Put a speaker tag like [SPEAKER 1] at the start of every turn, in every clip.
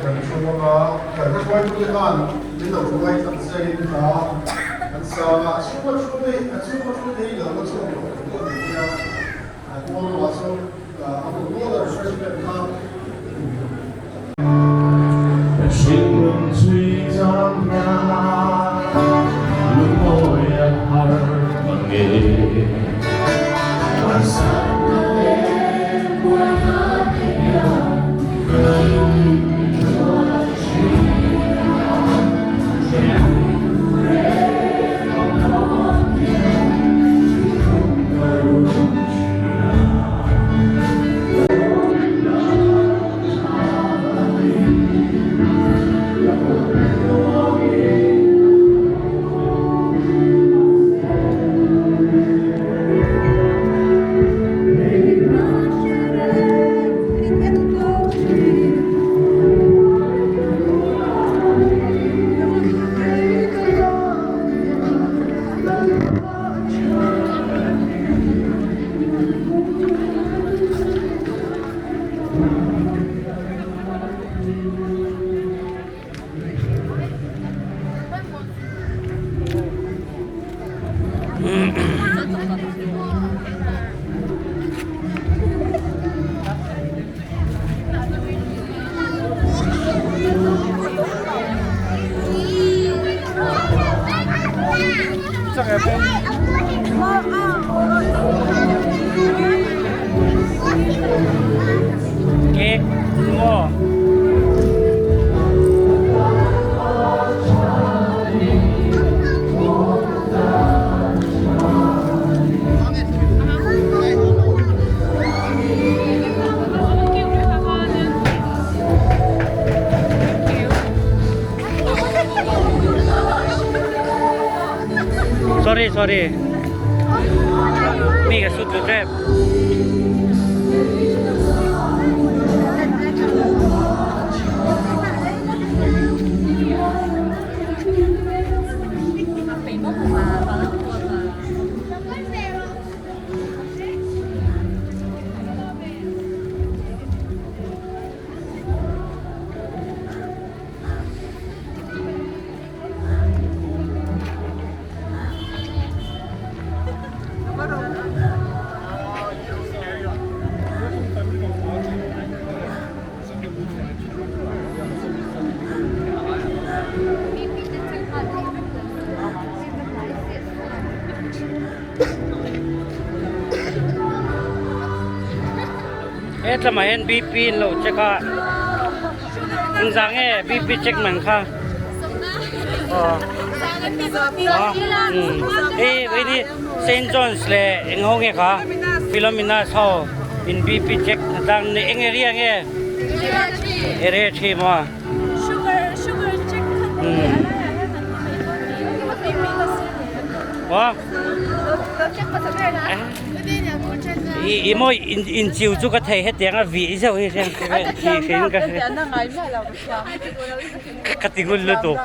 [SPEAKER 1] kan thu anga, kan hla hruaitute khan min lo hruai tak zaiin hla an sang a, a chhunga thu te a chhunga thu te hi lo la chhuak lo tur pawh ni nia, a pawn lamah chuan a hmun mual a refreshment kha.
[SPEAKER 2] Cake maw? Sorry sorry. Mi ka sut lu tep. Hetlama hian BP an lo check a engzah nge BP check man kha aw hei hei Saint John's leh eng ho nge kha Philomena's ho in BP check hna tlang eng area nge area thi maw. I maw in chiu chu ka thei hetiang a vih zeuh hi hian hriin ka hria ka ti ngun lutuk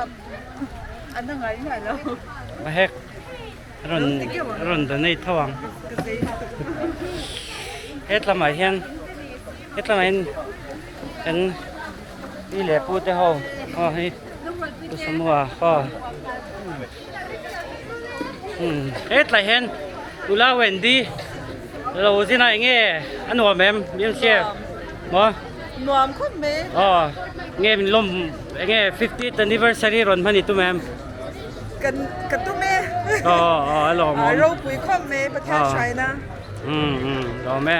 [SPEAKER 2] hek rawn rawn donate tho ang hetlamah hian hetlamah hian kan pi leh pu te ho aw hei pu samua aw umm hetlai hian nula Wendy lo zin a enge a nuam em BMCF maw
[SPEAKER 3] nuam khawp mai
[SPEAKER 2] aw nge min lawm enge fiftieth anniversary rawn hman i tum em
[SPEAKER 3] kan ka tum e
[SPEAKER 2] aw aw a lawm awm
[SPEAKER 3] ropui khawp mai Pathian hraina
[SPEAKER 2] umm umm lawm e.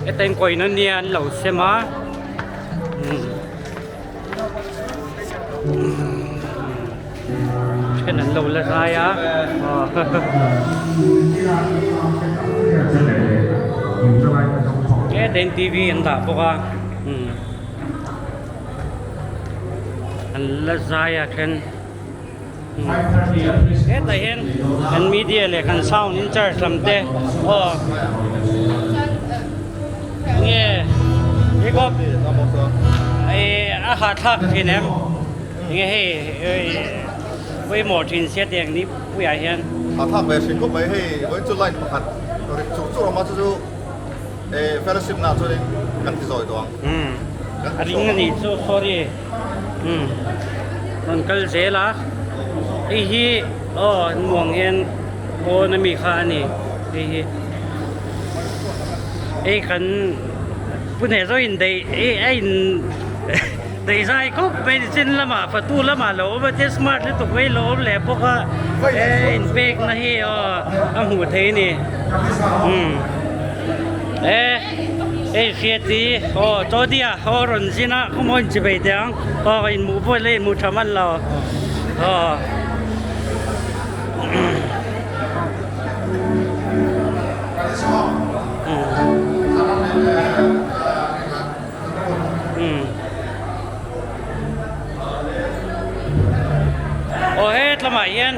[SPEAKER 2] Heta in coin ania an lo sem a then an lo la zai a heta in t v an dah bawk a an la zai a then. Hetah hian kan media leh kan sound in charge lam te aw nge Jacob eh a hahthlak thin em nge hei pawimawh thin sia tiang ni puiah hian
[SPEAKER 1] Hahthlak ve hrin khawp mai hei vawiin chu line pakhat rik chur chur awm a chu chu.
[SPEAKER 4] Fellowship na chuanin kan ti zawi tawh ang.
[SPEAKER 2] Umm a ring a nih chu sorry umm rawn kal zel a hei hi aw nuang hian pawn ami kha a ni hei hi hei kan pu hneh zawk in daih a in daih zai khawp mai nichin lamah fatu lamah lo awm a thil smart lutuk mai lo awm leh bawk a he inpekna hi aw a hmuh theih a ni umm. E hei hriati aw Chawdia aw rawn zin a khawmaw in chivei teh ang aw ka inhmuh pawh ila inhmuh tha hman lo aw. Aw hetlamah hian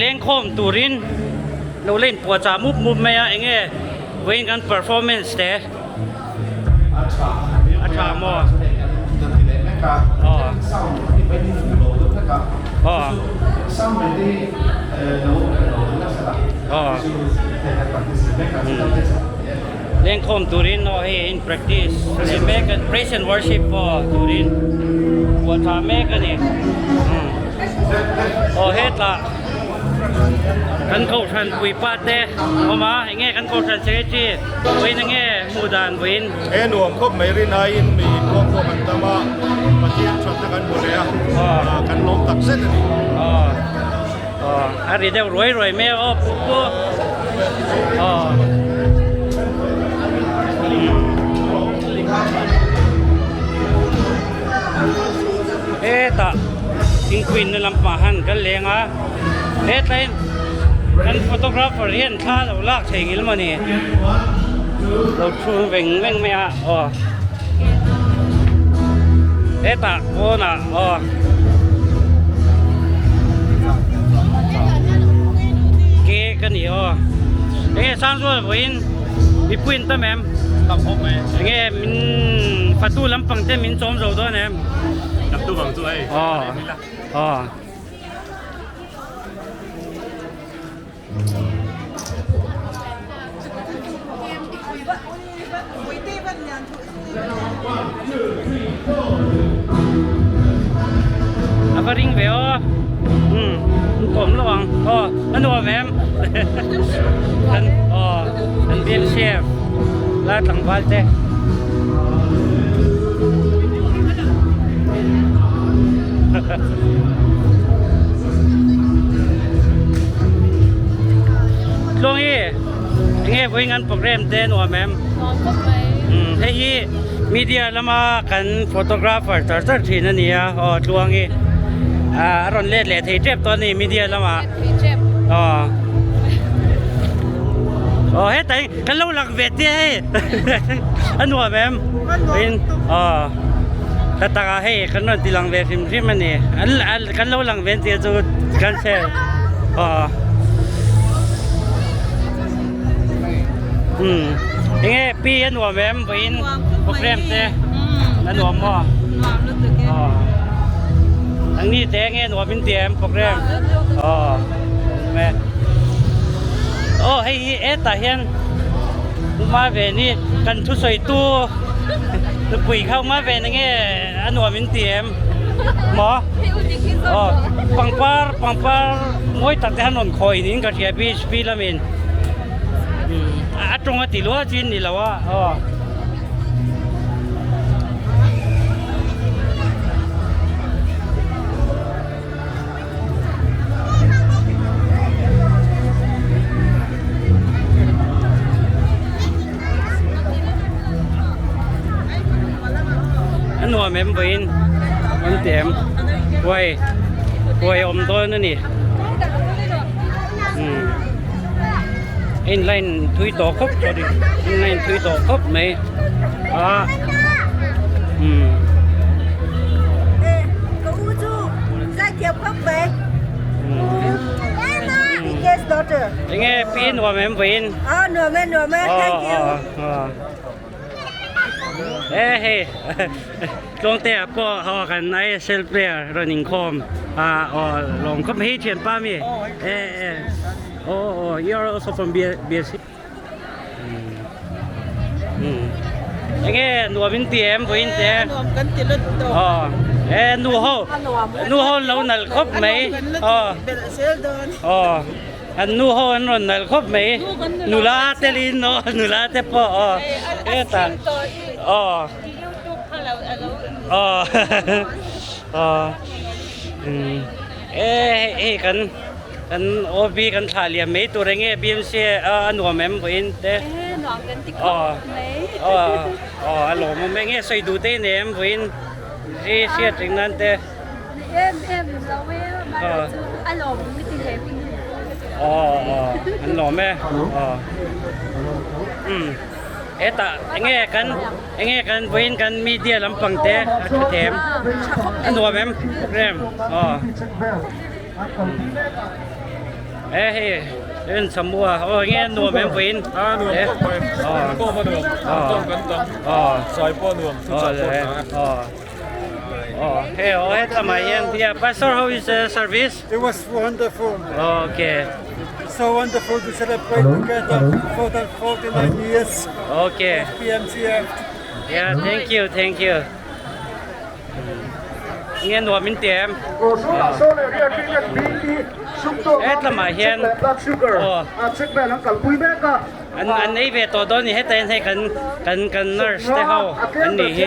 [SPEAKER 2] lengkhawm turin lo la inpuahchah mup mup mai a enge vawiin kan performance te a tha maw aw aw aw lengkhawm turin aw hei in practice leh mek a praise and worship pawh turin puahchah mek a ni aw hetah Kan kohhran puipa te awm a, enge kan kohhran secretary vawiin enge hmuh dan vawiin?
[SPEAKER 4] He nuam khawp mai rinaiin mi inkhawmkhawm an tam a, Pathian thatna kan hmu leh a, kan lawm tak zet a ni.
[SPEAKER 2] A ri deuh ruai ruai mai a aw pu pu. Hetah thingpui na lampang han kan leng a hetlaiin kan photographer hian thla lo lak thei ngil maw ni lo thu veng veng mai a aw hetah pawnah aw cake a ni aw enge Sangzuala vawiin mipui an tam em
[SPEAKER 5] tam khawp mai
[SPEAKER 2] enge min fatu lampang te min chawm zo dawn em.
[SPEAKER 5] Tam tu vang chu hei.
[SPEAKER 2] Aw aw. A va ring ve aw. Um an kawm lo ang. Aw a nuam em. Kan aw kan bial chef la tlangval te. Tluangi, enge vawiin an program te nuam em?
[SPEAKER 6] Nuam khawp mai.
[SPEAKER 2] Hei hi media lama kan photographer char char thin a nia aw Tluangi. A rawn let leh thei tep tawh a ni media lamah.
[SPEAKER 6] Let thei tep.
[SPEAKER 2] Aw. Aw hetah hi kan lo lang ve te hei a nuam em in aw ka takah hei kan rawn ti lang ve hrim hrim a ni an kan lo lang ve an tih chu kan che aw um enge pi a nuam em vawiin program te a nuam maw
[SPEAKER 6] nuam lutuk e
[SPEAKER 2] aw ang ni te enge nuam in ti em program aw aw hei hi hetah hian hma ve ni kan thusawi tu nupui kha hma ve na nge a nuam in ti em maw aw pangpar pangpar mawi tak te han rawn khawi niin ka hria bhp lamin a tawng a ti luah chin ni lo a aw. A nuam em vawiin an ti em huai huai a awm dawn a ni umm a in line thui tawh khawp sorry a in line thui tawh khawp mai a umm. Enge pi nuam em vawiin?
[SPEAKER 7] Aw nuam e nuam e thank you.
[SPEAKER 2] E hei Tlawngte ah pawh ho kan ISL player rawn inkhawm a aw lawm khawp hei thianpa mi e e aw aw you are also from BSC. Enge nuam in ti em vawiin te?
[SPEAKER 3] Nuam kan ti lut tawh.
[SPEAKER 2] Aw e nu ho nu ho an lo nalh khawp mai.
[SPEAKER 3] Aw belh zel dawn.
[SPEAKER 2] Aw an nu ho an rawn nalh khawp mai. Nula telin aw nula te pawh aw hetah aw aw aw e hei kan Kan OB kan thlah liam mai tur enge BMC a nuam em vawiin te.
[SPEAKER 6] Ehe nuam kan ti khawp mai.
[SPEAKER 2] Aw aw a lawmawm enge sawi duh te i nei em vawiin i hriat reng nan te.
[SPEAKER 6] Em em lo e mahse chu a lawmawm i ti hle min duh.
[SPEAKER 2] Aw aw an lawm e aw umm hetah enge kan enge kan vawiin kan media lampang te a tha them a nuam em em aw. E hei en chamua aw nge nuam em puin
[SPEAKER 5] a nuam khawp mai kawm a nuam kawm kan tam sai pawh nuam thu chah pawh tha
[SPEAKER 2] aw hei aw he tlama hian yeah pastor how is the service
[SPEAKER 1] it was wonderful
[SPEAKER 2] okay
[SPEAKER 1] so wonderful to celebrate together for the 49 years
[SPEAKER 2] okay
[SPEAKER 1] PMCF
[SPEAKER 2] yeah thank you thank you Nge nuam in ti em? Hetlamah hian aw an an ei ve tawh dawn a ni hetah hian hei kan kan kan nurse te ho an nih hi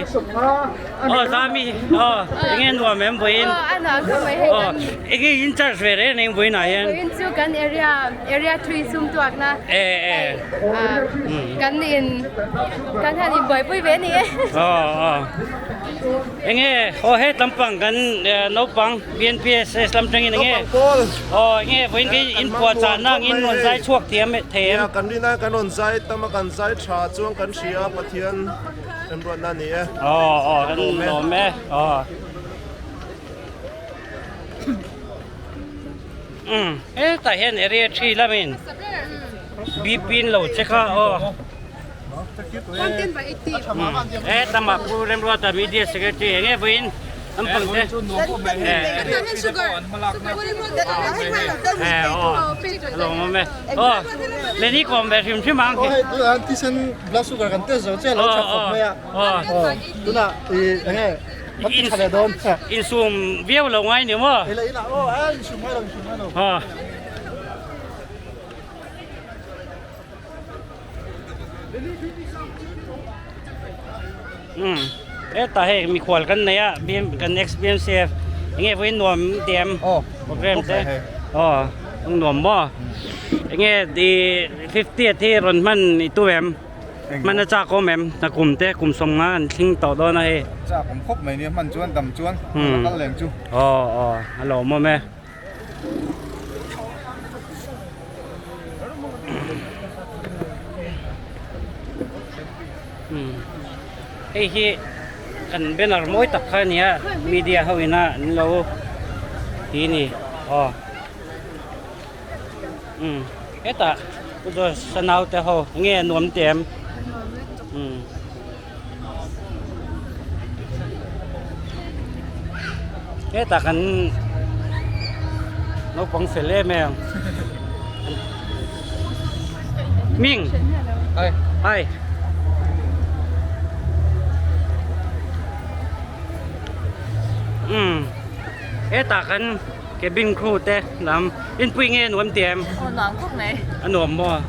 [SPEAKER 2] aw zami aw enge nuam em vawiin aw enge in charge ve reng reng vawiin ah hian
[SPEAKER 6] vawiin chu kan area area 3 sum tuakna
[SPEAKER 2] e e
[SPEAKER 6] kan in kan han inbuaipui ve a ni e
[SPEAKER 2] aw aw. Enge aw he lampang kan naupang BNPSS lam tangin enge aw enge vawiin khi in puah chahna ang in rawn zai chhuak thiam thei em?
[SPEAKER 4] Nia kan rinai kan rawn zai tam a kan zai tha chuan kan hria a Pathian remruatna a ni e.
[SPEAKER 2] Aw aw kan lawm e aw. Umm hetah hian area 3 lamin BP in lo check a aw. He lamah Pu Remruata Media Secretary eng nge vawiin an pang te eh aw a lawmawm e aw Lenny kawm ve hrim hrim ang
[SPEAKER 1] hei tunah hian thisen blood sugar kan test zo che a lo tha khawp mai a tunah i eng nge kan ti tha leh dawn
[SPEAKER 2] insum viau lo ngai ni maw
[SPEAKER 1] ila ila aw a insum ngai lo insum ngai lo
[SPEAKER 2] Umm hetah hei mikhual kan nei a bm kan ex bmcf enge vawiin nuam ti em program te aw ang nuam maw enge ih fiftieth hi rawn hman i tu em hman a chak awm em hna kum te kum sawmnga an thleng tawh dawn a hei
[SPEAKER 1] chak awm khawp mai nia hman chuan dam chuan a kal leng chu
[SPEAKER 2] aw aw a lawmawm e. Hei hi kan banner mawi tak kha a ni a media ho ina an lo ti a ni aw umm hetah pu Josh-a naute ho enge a nuam ti em umm. Hetah kan naupang fel em em Ming
[SPEAKER 1] Hi
[SPEAKER 2] Hi Umm hetah kan cabin crew te lam inpui nge nuam ti em?
[SPEAKER 6] Aw nuam khawp mai.
[SPEAKER 2] A nuam maw?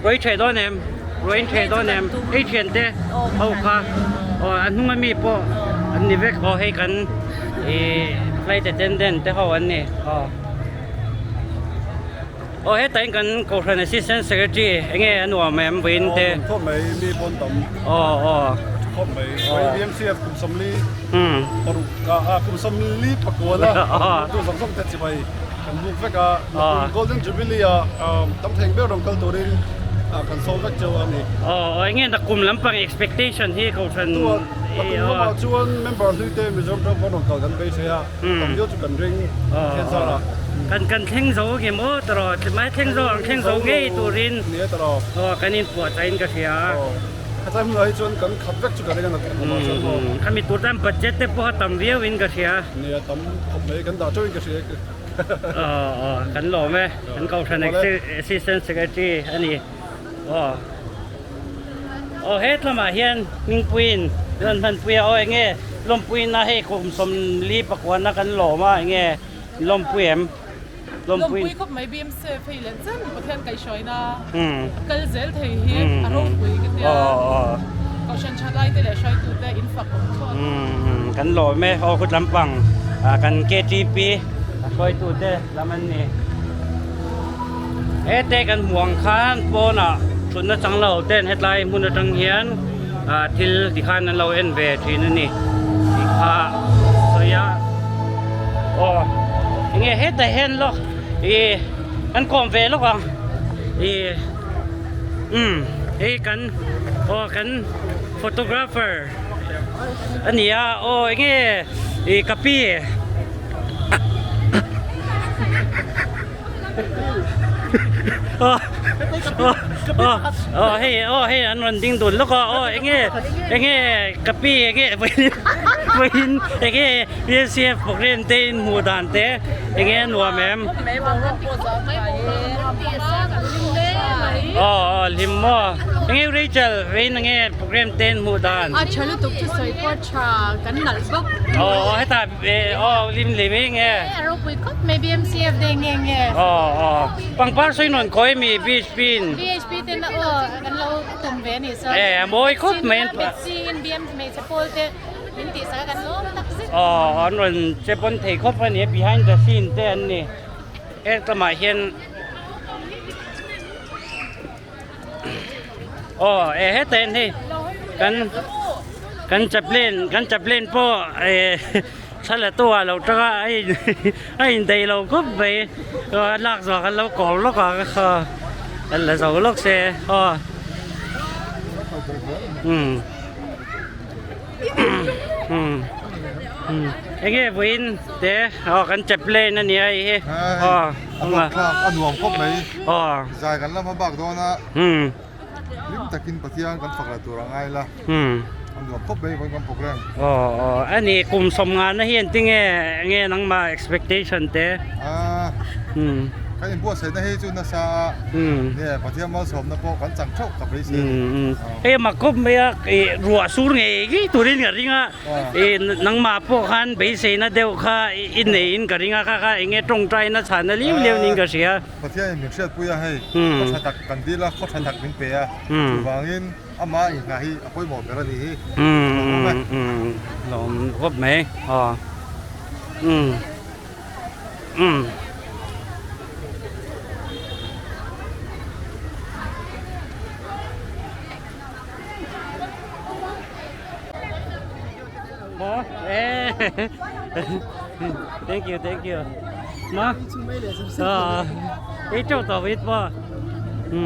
[SPEAKER 2] Ruai ṭheh dawn em? Ruai in ṭheh dawn em? Hei ṭhian te ho kha aw a hnung ami pawh an ni vek aw hei kan ih flight attendant te ho an ni aw aw hetah hian kan kohhran assistant secretary enge a nuam em vawiin te
[SPEAKER 4] Aw nuam khawp mai mi pawn tam
[SPEAKER 2] aw aw
[SPEAKER 4] khawp mai vawiin BMCF kum sawmli paruk ah kum sawmli pakua la tu zawng zawng te chibai Kan buk vek a, Golden Jubilee ah tam theng ber rawn kal turin kan sawm vek cheu a ni.
[SPEAKER 2] Aw, enge na kum lampang expectation hi kohhran
[SPEAKER 4] A kum lamah chuan member hlui te Mizoram tang pawn rawn kal kan beisei a, tam viau chu kan ring thian zar a.
[SPEAKER 2] Kan kan thleng zo nge maw tawrh mai thleng zo ang thleng zo ngei turin
[SPEAKER 4] Ni e tawrh.
[SPEAKER 2] Aw, kan inpuahchah in ka hria a.
[SPEAKER 4] Khatlai hmunah hi chuan kan khat vek chu ka ring a na kum lamah chuan maw.
[SPEAKER 2] Khami tur tan budget te pawh a tam viau in ka hria.
[SPEAKER 4] Nia tam khawp mai kan dah teuh in ka hria.
[SPEAKER 2] Aw aw kan lawm e kan kohhran assistant secretary a ni aw. Aw het lamah hian hmingpuiin rawn hmanpui a, aw enge lawmpuina hei kum 44 na kan lawm a, enge lawmpui em?
[SPEAKER 8] Lawmpui khawp mai BMCF hei leh chen Pathian kaihhruaina a kal zel thei hi a ropui ka tia Kohhran tha laite leh hruaitute in fak awm thlawt.
[SPEAKER 2] Kan lawm e, aw khut lampang kan KTP a hruaitute lam an ni. Hete kan hmuh ang khan pawnah thutna chang lo ten hetlai hmun atang hian thil tikhan an lo en ve thin a ni tih kha sawi a. Aw enge hetah hian lawk ih kan kawm ve lawk ang ih umm hei kan aw kan photographer a ni a aw enge ih ka pi aw aw aw hei aw hei an rawn ding dun lawk a aw enge enge ka pi enge vawiin enge PSCF program te in hmuh dan te enge a nuam em aw aw hlim maw enge Rachel vawiin enge program te in hmuh dan
[SPEAKER 6] a tha lutuk chu sawi pawh tha kan nalh bawk
[SPEAKER 2] aw hetah Aw lim lim i nge.
[SPEAKER 6] A ropui khawp mai BMCF day nge nge.
[SPEAKER 2] Aw aw pangpar sawi nawn khawi mi BHP in.
[SPEAKER 6] BHP ten a aw kan lo tum ve a nih chuan.
[SPEAKER 2] E a mawi khawp mai.
[SPEAKER 6] Betsy in BM hmeichhe pawl te min tih sak a kan lawm tak zet.
[SPEAKER 2] Aw an rawn che pawn thei khawp a ni a behind the scene te an ni. Heng lamah hian aw e heta hian hei kan kan chaplain kan chaplain pawh eh thla la tu ah lo tang a a in a indaih lo khawp mai a lak zawh khan lo kawm lawk ang kha an la zo lawk se aw umm umm enge vawiin te aw kan chaplain a nia hei hi aw
[SPEAKER 1] a nuam khawp mai. Zai kan la hma bak dawn a, hlim takin Pathian kan fak la tur a ngai la, a nuam khawp mai vawiin kan program.
[SPEAKER 2] Aw a ni kum 50 na hian tinge enge nangmah expectation te.
[SPEAKER 1] Kan inbuatsaihna hi chu nasa a, nge Pathian malsawmna pawh kan chang theuh ka beisei a ni.
[SPEAKER 2] Hei mak khawp mai a, ruah sur ngei ngei turin ka ring a. I nangmah pawh khan beiseina deuh kha i neiin ka ring a, kha kha enge tawngtaina chhana liu liu niin ka hria.
[SPEAKER 1] Pathianin min hriatpui a hei, khaw tha tak kan dil a, khaw tha tak min pe a, chuvangin amah inghah hi a pawimawh ber a nih hi. Lawm awm e.
[SPEAKER 2] Lawm khawp mai. Aw. Maw eh thank you thank you ma ờ ít chỗ tàu ít mà ừ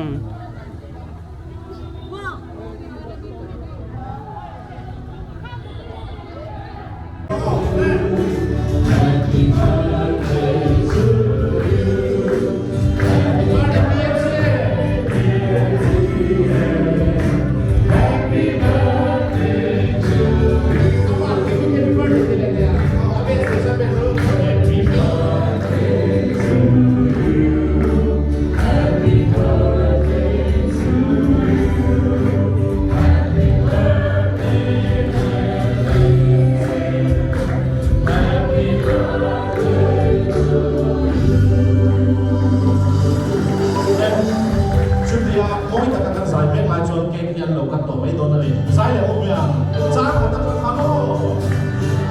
[SPEAKER 9] Chutia mawi taka kan zai mek lai chuan cake hi an lo cut tawh mai dawn a ni. Zai leh awm hian char khat atang khan aw!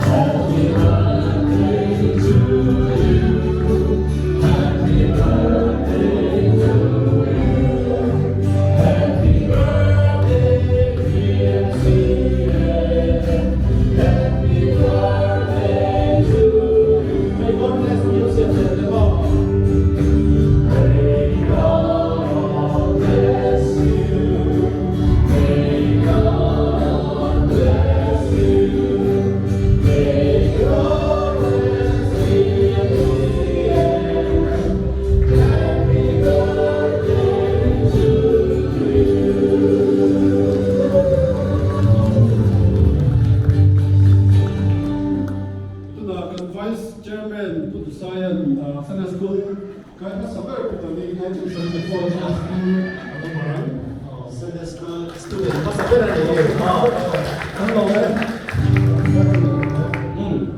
[SPEAKER 9] Happy birthday to you, happy birthday to you, happy birthday BMCA, happy birthday to you. May God bless BMCA nen aw. May God bless you, may God bless you, may God bless BMCA. Happy birthday to you.
[SPEAKER 4] Tunah kan Vice Chairman Pu Dusaia'n Sunday School kai hmasa ber Pu Tani 1974 Sunday School a lo hmang.
[SPEAKER 9] Sunday School student hmasa ber a ni. Kan lawm e. Umm.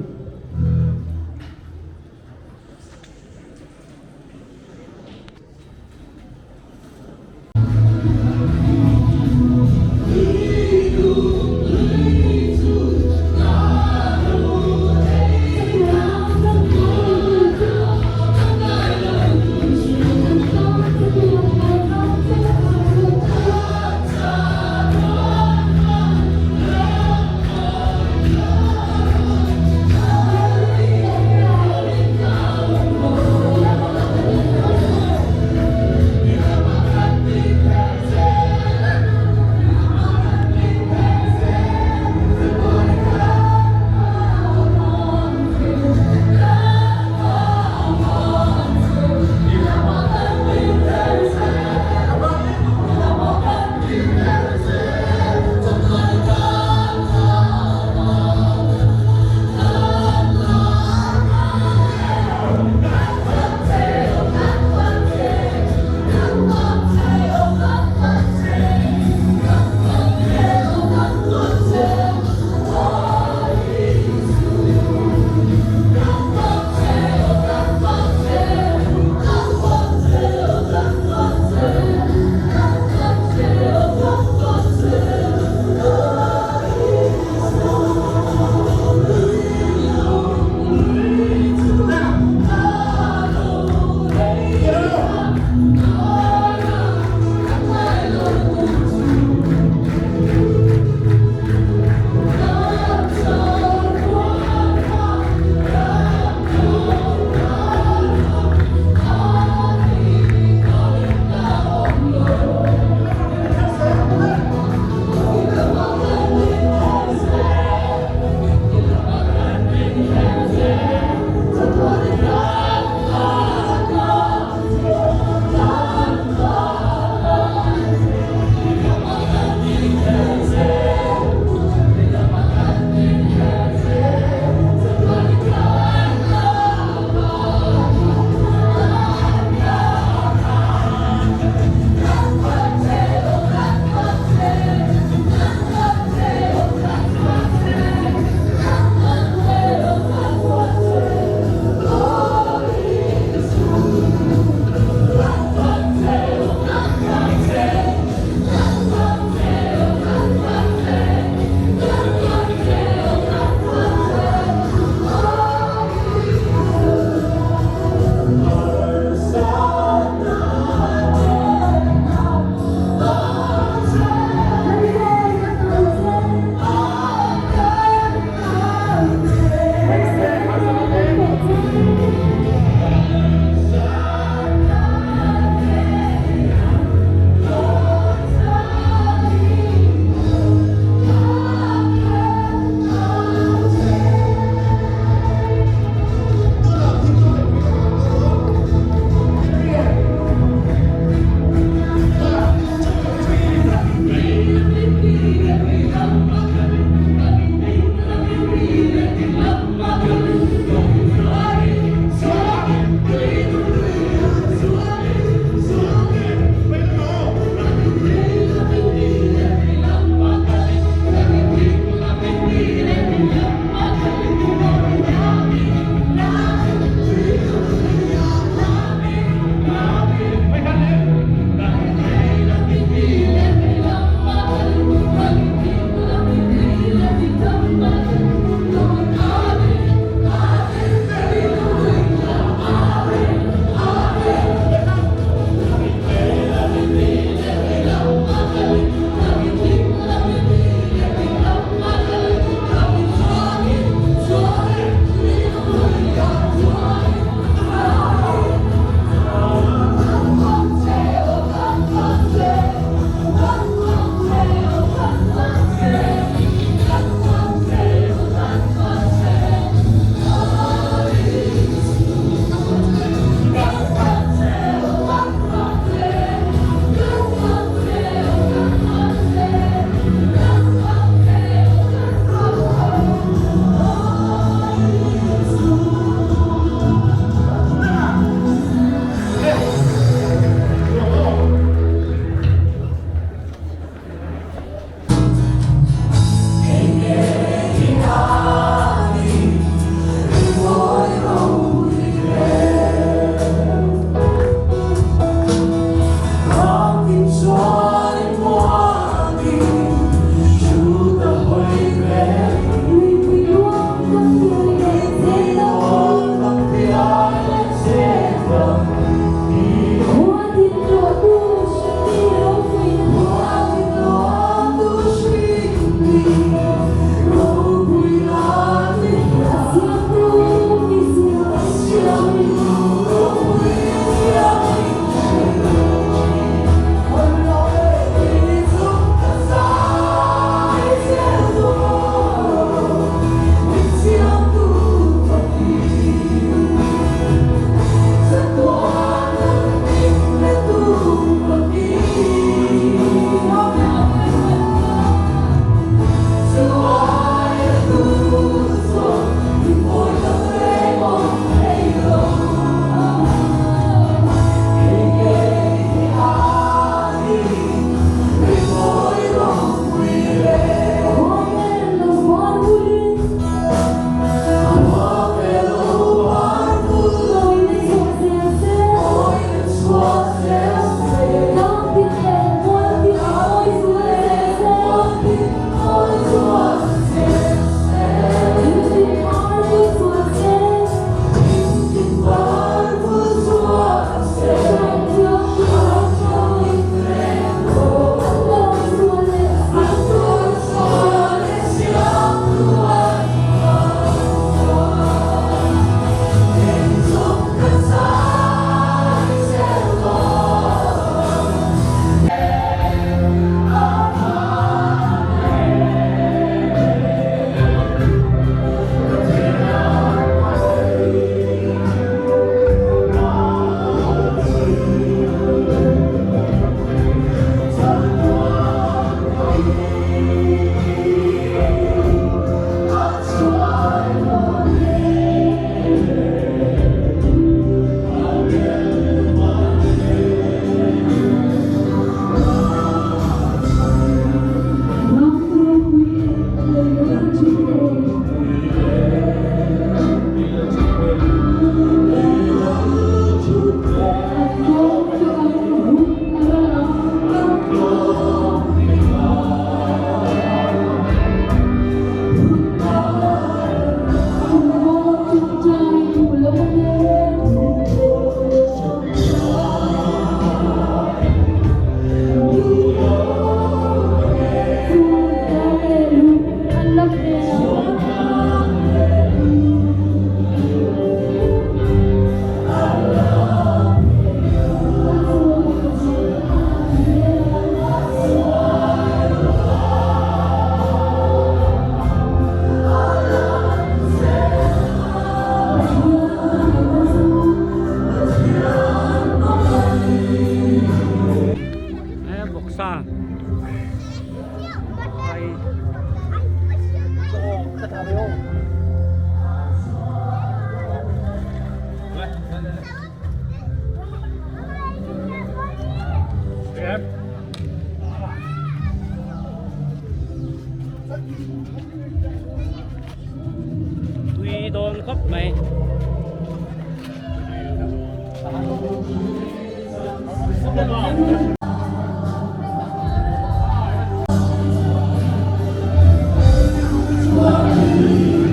[SPEAKER 2] Tui dawn khawp mai.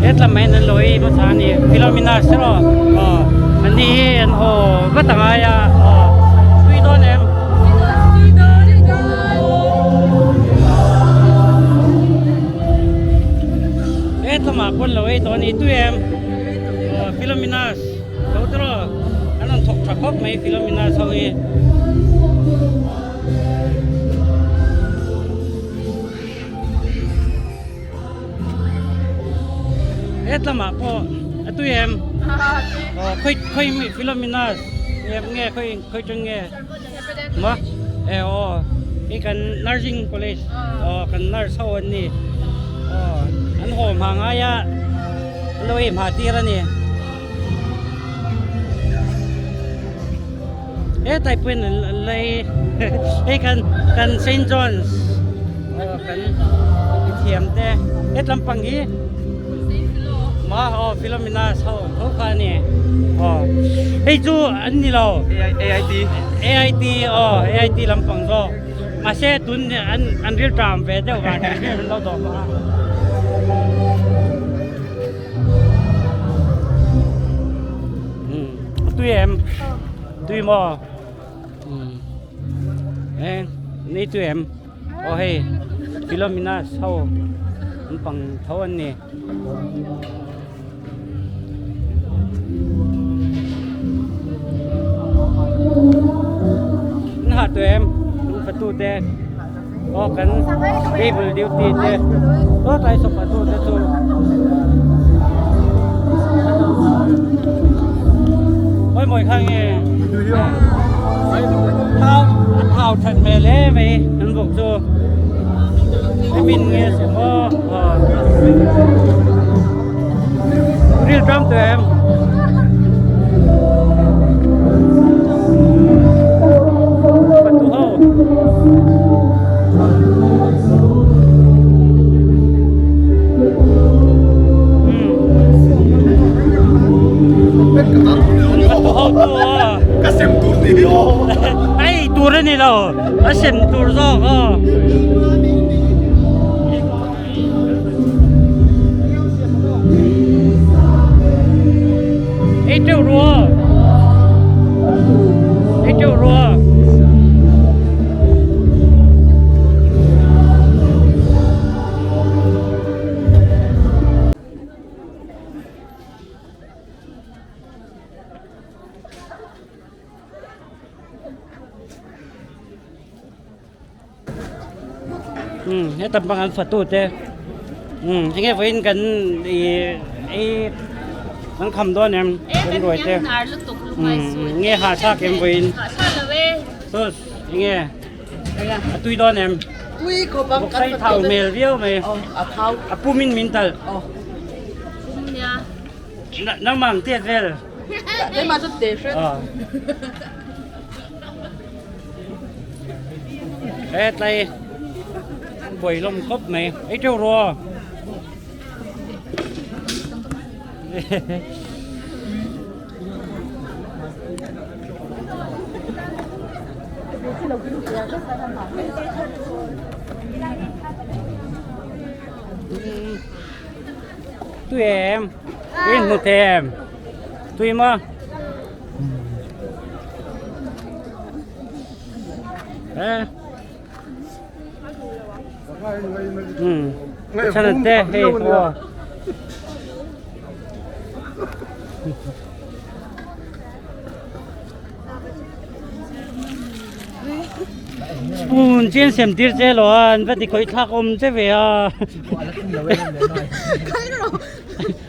[SPEAKER 2] Hetlam mai an lo ei hmasa a ni Philomena seraw aw an ni hi an haw vat a ngai a aw tui dawn em. Hetlamah pawn lo ei tawh a ni tui em aw Philomenas. Lo tiraw an rawn thawk tha khawp mai Philomena chho hi. Hetlamah pawh a tui em? Aw khawi khawi mi Philomena em nge khawi khawi tang nge? Ma e aw hi kan nursing college aw kan nurse ho an ni aw an haw hma ngai a an lo ei hma tir a ni. Hetlai pawhin an lei hei kan kan Saint John's aw kan mithiam te hetlam pang hi ma aw Philomena's ho tho kha a ni aw hei chu an ni lo
[SPEAKER 5] AIT
[SPEAKER 2] AIT aw AIT lampang zawk mahse tun an an rilṭam ve deuh vang hian an lo dawh bawk a. Tui em? Tui maw? Ê, ni tui em? Aw hei, Philomena ho an pang tho an ni. An hah tui em? An fatu te. Aw kan table duty te aw tlai sofa tu te chu mawi mawi kha nge thau a thau that hmel hle mai an bawk chu min nge se maw ril tram tu em Fatu ho. Fatu ho tu a.
[SPEAKER 4] Ka sem tur ti hi aw.
[SPEAKER 2] Ai tur ani lo. A sem tur zawk aw. Ei teuh rua. Ei teuh rua. Heta bang an fatu te enge vawiin kan ih ei kan kham dawn em kan ruai te nge hahthlak em vawiin sus enge a tui dawn em bawksai thau hmel viau mai a pum in min talh nangmah ang tiat vel. Hetlai buai hlawm khawp mai ei teuh rawh tui em in hmu thei em tui maw. Chhan te hei aw. Spoon chen sem tir che lo an va ti khoi thlak awm che ve a.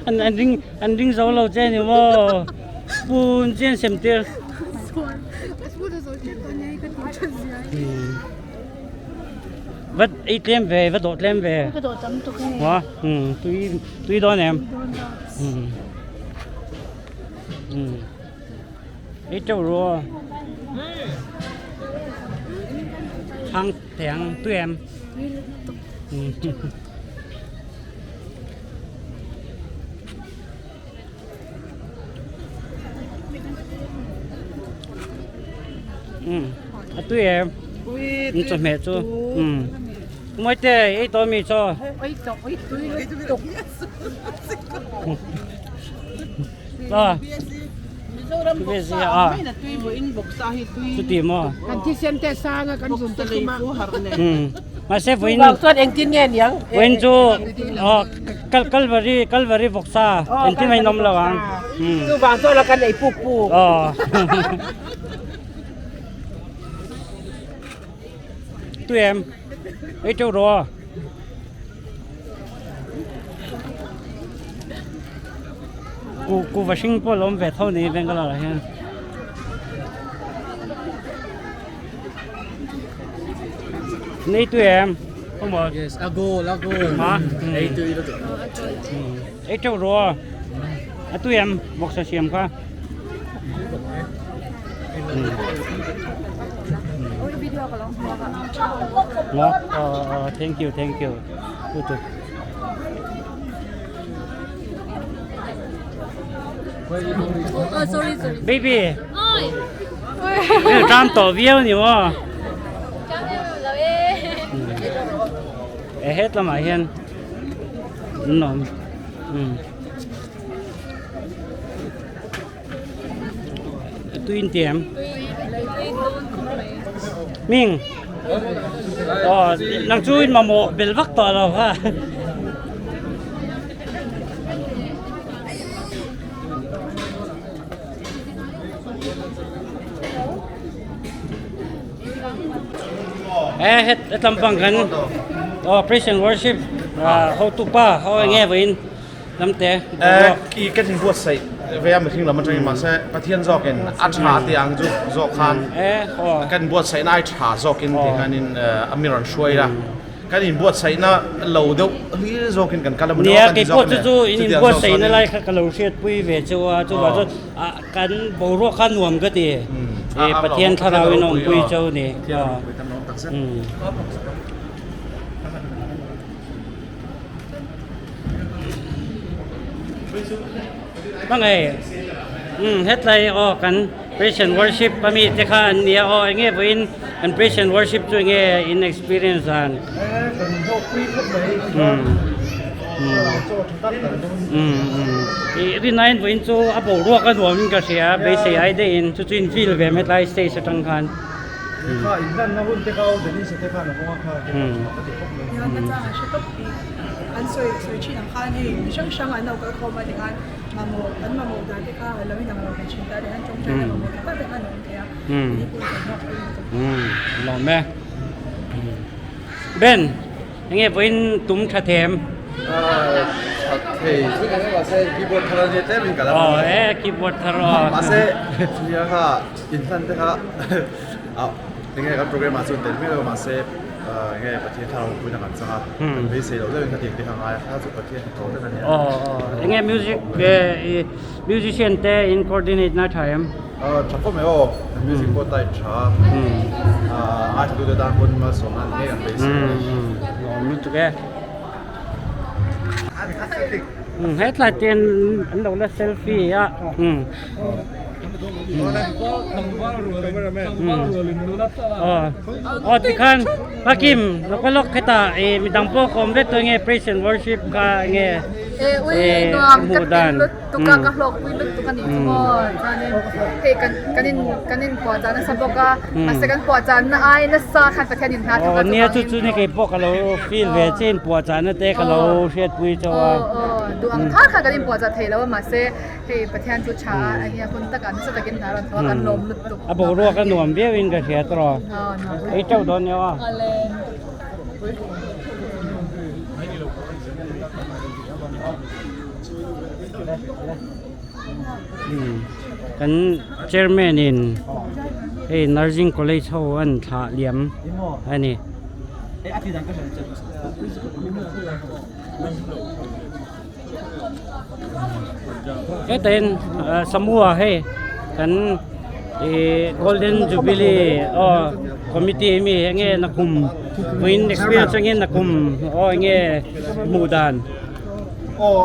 [SPEAKER 2] An an ring An ring zo lo che ni maw? Spoon chian sem tir. Vat ei tlem ve, va dawh tlem ve.
[SPEAKER 6] Ka dawh tam tuk nge.
[SPEAKER 2] Wa, tui tui dawn em? Ei teuh ru aw. Chhang thei ang tui em? Umm a tui em? Ui chawhmeh chu umm Mawite ei tawh mi chaw?
[SPEAKER 3] Ei tawh ei tui lutuk.
[SPEAKER 2] A
[SPEAKER 3] Mizoram bawksa ang mai na tui vawiin bawksa hi tui
[SPEAKER 2] chuti maw
[SPEAKER 3] kan thisen te sang a kan zun te khum a
[SPEAKER 2] mahse vawiin
[SPEAKER 3] chuvang chuan engtin nge niang
[SPEAKER 2] vawiin chu kal kalvari kalvari bawksa engtin mai nawm lo ang
[SPEAKER 3] chuvang chuan a kan ei puk puk
[SPEAKER 2] tui em ei teuh rawh. Ku kuva hring pawh a awm ve tho ni Bangalore ah hian. Nei tui em? Khaw maw?
[SPEAKER 5] Yes, a goal, a goal.
[SPEAKER 2] Ha?
[SPEAKER 5] Ei tui lutuk.
[SPEAKER 2] Ei teuh rawh. A tui em? Vawksa siam kha. Maw? Aw, thank you, thank you. Lutuk.
[SPEAKER 6] Oh, sorry, sorry.
[SPEAKER 2] Baby.
[SPEAKER 6] Oi.
[SPEAKER 2] Tram tawh viau ni maw?
[SPEAKER 6] Tram em lo e.
[SPEAKER 2] E het lamah hian an awm. Tui in ti em? Ming. Aw, nang chu in mamawh bel vak tawh lo kha. E het hetlâm pang kan aw praise and worship hotupa ho eng nge vawiin Lamte, boruak.
[SPEAKER 10] I kan inbuatsaih ve a mihring lam atangin mahse Pathian zawkin a tha tih ang chu zawk khan kan inbuatsaihna ai tha zawkin ti khanin a mi rawn hruai a. Kan inbuatsaihna lo deuh hlir zawkin kan kal a
[SPEAKER 2] Nia, kei pawh chu chu in inbuatsaihna lai kha ka lo hriatpui ve chu a, chuvang chuan kan boruak kha nuam ka ti. Pathian thlarauin a awmpui chau a ni. Hmangaih umm hetlai aw kan praise and worship a mi te kha an nia aw eng nge vawiin an praise and worship chu eng nge in experience dan umm umm ih rinaiin vawiin chu a boruak a nuam in ka hria beisei ai daih in chu chu in feel ve hetlai stage atang khan.
[SPEAKER 3] An sawi sawi thin ang khan hei mi hrang hrang an lo kal khawm a tikhan mamawh an mamawh dan te kha a lo inang lo ve thin ta tikhan tawngtai na mamawh tak tak te khan a awm thei a ni pawh kan nghak pui lutuk.
[SPEAKER 2] Lawm e. Ben, enge vawiin tum tha them?
[SPEAKER 4] Tha thei chu ka hre mahse keyboard thar a nia tlem in ka la
[SPEAKER 2] Aw e keyboard thar aw.
[SPEAKER 4] Mahse nia kha inhlan te kha enge kan program ah chuan tel miah lo mahse Nge Pathian thlarau puina kan chang a, kan beisei loh deuhin khatiang te kha ngai a, kha chu Pathian hnathawh vek a nia.
[SPEAKER 2] Aw aw, enge music musician te in coordinate na tha em?
[SPEAKER 4] Aw tha khawp mai aw, music pawh tight tha a, ngaithla tute tan pawn malsawmna ni ngei kan beisei a ni.
[SPEAKER 2] Lawm lutuk e. Hetlai te an lo la selfie a. Aw tikhan Hakim lawk lawk hetah ih midang pawh ka awm vek tawh nge praise and worship kha enge
[SPEAKER 6] ih hmuh dan tuka ka hlawk pui lutuk a nih chu maw chuanin hei kan kan in kan in puah chah nasa bawk a mahse kan puah chah na ai nasa khan Pathian in hna thawk a
[SPEAKER 2] aw nia chu chu ni kei pawh ka lo feel ve che in puah chah na te ka lo hriat pui chauh a
[SPEAKER 6] aw aw duh ang thar kha kan in puah chah thei lo a mahse Hei Pathian chu tha a, a hian hun takah nasa takin hna rawn thawk a, kan lawm lutuk.
[SPEAKER 2] A boruak a nuam viauin ka hria tawh. Ei teuh dawn nia aw. Kan chairman in hei nursing college ho an thlah liam a ni. Hetain Samua hei kan. I Golden Jubilee aw committee mi enge nakum vawiin experience atangin nakum aw enge hmuh dan.
[SPEAKER 4] Aw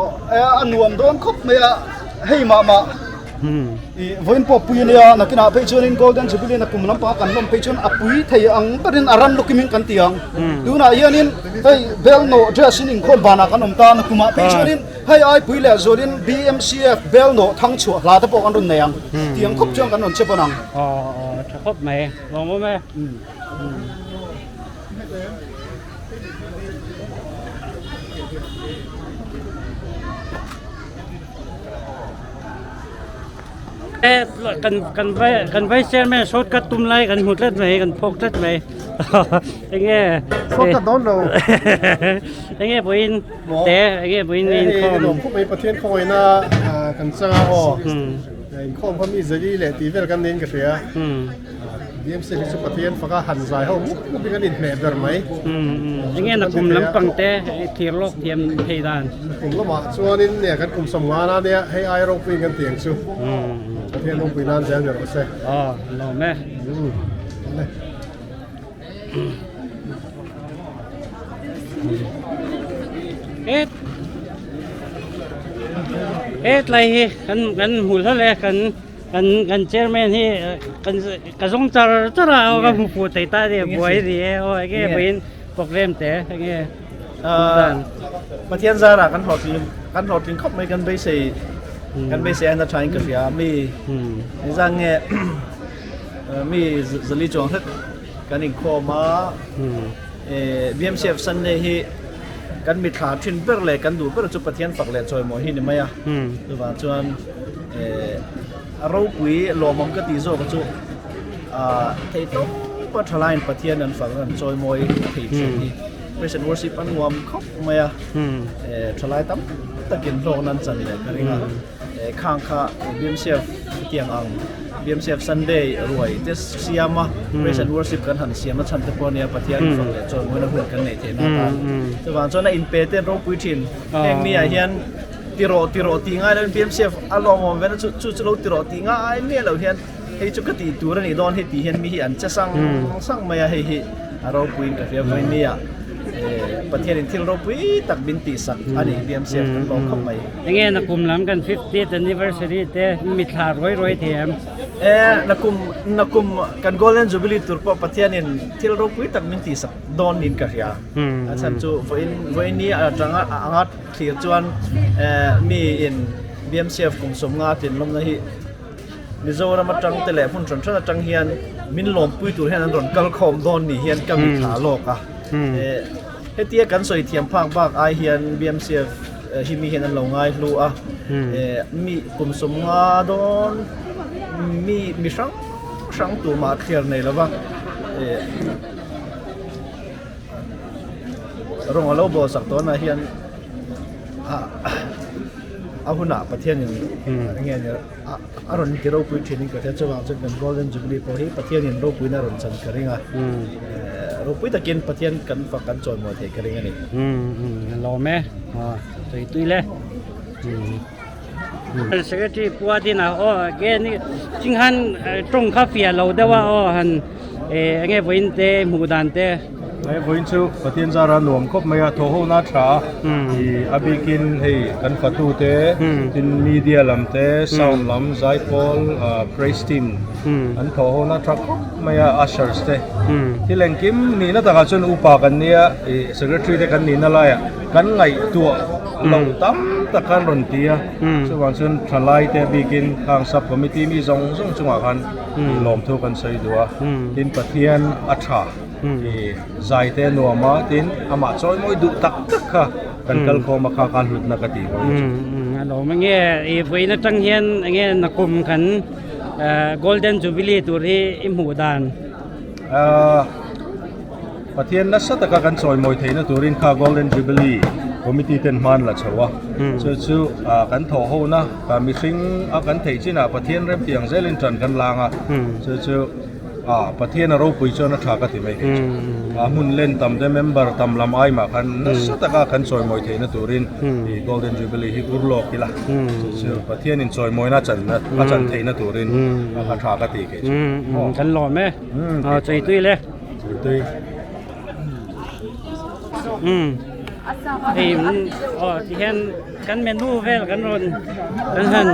[SPEAKER 4] a nuam dawn khawp mai a hei mah mah i vawiin pawh pui ania nakinah phei chuanin Golden Jubilee nakum lampanga kan lawm phei chuan a pui thei ang berin a ran lawkimin kan ti ang tunah hianin hei bel nawh dress in inkhawm banah kan awm ta nakumah phei chuanin Hei aipui leh zualin BMCF bel nawh thang chhuah hla te pawh kan rawn nei ang. Tiang khawp chuan kan rawn che pawn ang.
[SPEAKER 2] Aw aw tha khawp mai. Lawmawm e. Kan kan vai kan vice chairman shortcut tum lai kan hmu tlat mai kan phawk tlat mai enge
[SPEAKER 1] shortcut dawn lo
[SPEAKER 2] enge pawhin te enge pawhin inkhawm
[SPEAKER 1] lawm khawp mai Pathian khawngawina kan changa aw inkhawm kha mi zali leh tih vel kan niin ka hria. BMC hi chu Pathian faka han zai ho mup mup in an inhmeh ber mai.
[SPEAKER 2] Enge na kum lampang te thir lawk thiam thei dan.
[SPEAKER 1] Kum lamah chuanin nia kan kum sawm ngan a nia hei ai ropui in kan ti ang chu. Pathian ropui nan zel ni rawh se.
[SPEAKER 2] Aw lawm e. Het het lai hi kan kan hmu hlawlh e kan Kan kan chairman hi kan ka zawng char char a aw ka hmu fuh thei ta a ni buai a ni e aw enge vawiin program te enge
[SPEAKER 11] Pathian zara kan hlawhtling kan hlawhtling khawp mai kan beisei kan beisei a na thain ka hria mi engzah nge mi zali chuang hret kan inkhawm a BMCF Sunday hi kan mithla thin ber leh kan duh ber chu Pathian fak leh chawimawi hi ni mai a chuvang chuan A ropui lawmawm ka tih zawk chu thei tawp a tha laiin Pathian an fak an chawimawi thei thin hi Praise and Worship a nuam khawp mai a tha lai tam takin hlawkna an chan leh ka ring a khang kha BMCF tiang ang BMCF Sunday ruai te siam a Praise and Worship kan han siam a chhan te pawh ania Pathian fak leh chawimawina hun kan neih theihna atan chuvang chuan a inpe te an ropui thin heng mi ah hian Ti rawh ti rawh tih ngai loin BMCF a lawmawm ve na chu chu chu lo ti rawh tih ngai miah loh hian hei chu ka tih tur a nih dawn hei tih hian mi hi an che sang sang mai a hei hi a ropuiin ka hria vawi nia Pathianin thil ropui tak min tihsak a ni BMCF kan lawm khawp mai.
[SPEAKER 2] Enge nakum lam kan 50th anniversary te mithla ruai ruai thei em?
[SPEAKER 11] E nakum nakum kan Golden Jubilee tur pawh Pathianin thil ropui tak min tihsak dawn niin ka hria a chhan chu vawiin vawiin ni atanga anga Thlir chuan mi in BMCF kum sawmnga tlinlawmna hi Mizoram atang te leh hmun hran hran atang hian min lawmpui tur hian an rawn kal khawm dawn ni hian ka mitthla lawk a. Hetia kan sawi thiam phak bak ai hian BMCF hi mi hian an lo ngai hlu a. Mi kum sawmnga dawn mi mi hrang hrang tumah thlir nei lova. Rawng a lo bawl sak tawnah hian a hunah Pathianin enge ni a rawn ti ropui thin in ka hria chuvang chuan kan Golden Jubilee pawh hi Pathianin ropuina a rawn chan ka ring a ropui takin Pathian kan fak kan chawimawi theih ka ring a ni.
[SPEAKER 2] Lawm e tui tui le. Secretary pua din a aw ge ni chinghan tawng kha fiah lo deuh a aw han enge vawiin te hmuh dan te.
[SPEAKER 12] Hei vawiin chu Pathian zara nuam khawp mai a thaw ho na tha a i a bikin hei kan fatu te tin media lam te sound lam zaipawl praise team an thaw ho na tha khawp mai a ushers te thil engkim nihna takah chuan upa kan nia i secretary te kan nihna laiah kan ngaihtuah lo tam tak khan rawn ti a chuvang chuan thalai te bikin khang sub committee mi zawng zawng chungah khan lawmthu kan sawi duh a tin Pathian a tha ih zai te a nuam a tin amah chawi mawi duh tak tak kha kan kal khawm a kha khan hlutna ka tih bawk
[SPEAKER 2] a lawm enge ih vawiin atang hian enge nakum kan golden jubilee tur hi i hmuh dan.
[SPEAKER 12] Pathian nasa taka kan chawimawi theihna turin kha Golden Jubilee Committee ten hman la chho a, chu chu kan thawh hona mihring a kan theih chinah Pathian remtiang zelin tan kan lang a, chu chu A, Pathian a ropui chuan a tha ka ti mai kei chu. A hmun len tam te member tam lam ai mah khan nasa taka kan chawimawi theihna turin i Golden Jubilee hi ur lawk ila. Chu chu Pathianin chawimawina a channa a chan theihna turin a tha ka ti kei chu.
[SPEAKER 2] Kan lawm e. Chaitui le.
[SPEAKER 12] Chaitui.
[SPEAKER 2] Hei aw tihian kan menu vel kan rawn kan han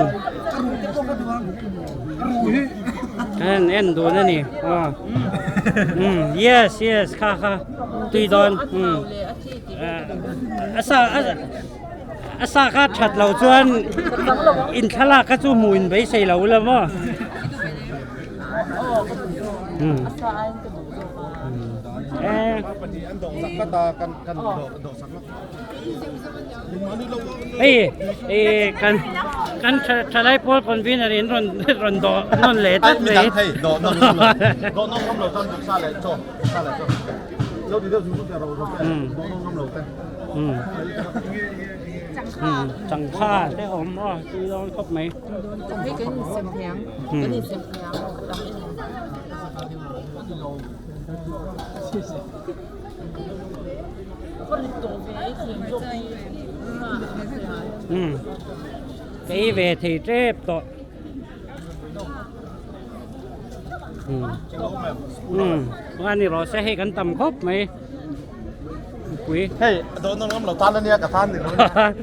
[SPEAKER 2] kan han en dun a ni aw um yes yes kha kha tui dawn um a sa a sa kha that lo chuan in thlalak kha chu hmuh in beisei lo la maw um. Hei eh kan kan thalai pawl convener in rawn rawn dawh nawn leh tlat mai.
[SPEAKER 10] Midang hei dawh nawn ngam lo dawh nawn ngam lo tan bawk sa leh chaw sa leh chaw lo ti deuh zung zung te ro ro te dawh nawn ngam lo te.
[SPEAKER 2] Changkha te awm aw tui dawn khawp mai.
[SPEAKER 8] Hei kan insem hniang kan insem hniang dang in.
[SPEAKER 2] Kei ve thei tep tawh. Umm ani rawh se hei kan tam khawp mai mipui.
[SPEAKER 10] Hei dawh nawm lo tan ania ka tan ni lo ania.